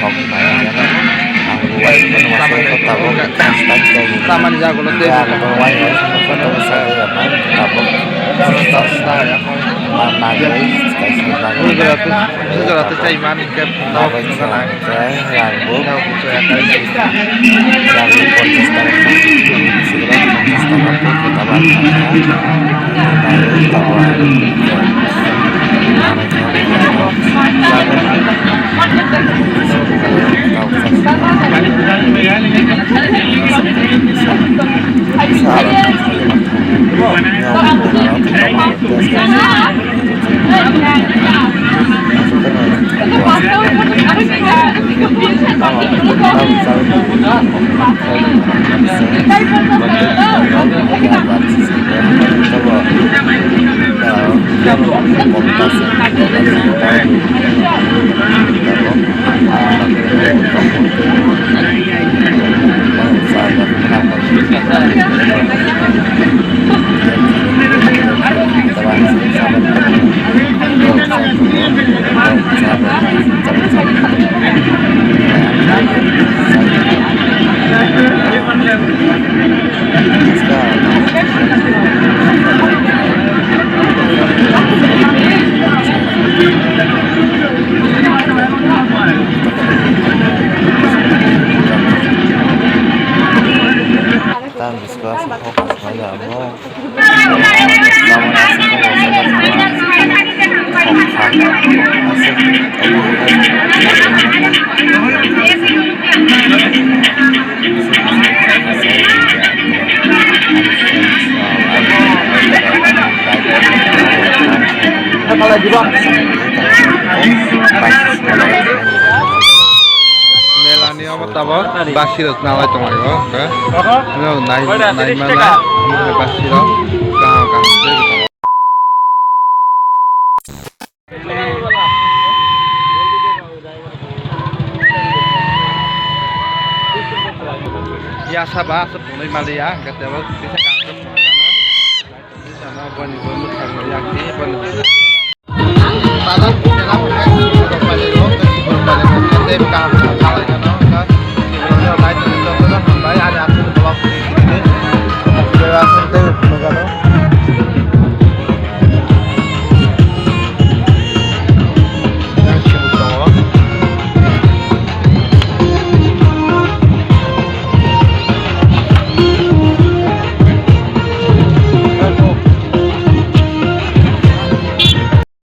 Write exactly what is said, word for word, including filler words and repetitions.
thok nai, ang bo uaisukmano uansukha tabuk. Tamani jaga ulo tei ang bo uaisukmano tabuk. Ma nagwi kaisa nagwi. Jora tei chai man khe tabuk nugana. Rang bo. Rang bo ponchas taka. Sibra ponchas taka. Taba. Taba. Tam bisko aswk kok aswk ya amo. Melani obo tabok basirok nalai tonglaio, hwnkhe. Nai, nai mana, basirok kaham kaham tei. Yasa ba, asa punui maliya, hwnkhe tebo kisa kaham khe punui gana. Kisa no boni bo mwkhang no yakni boni.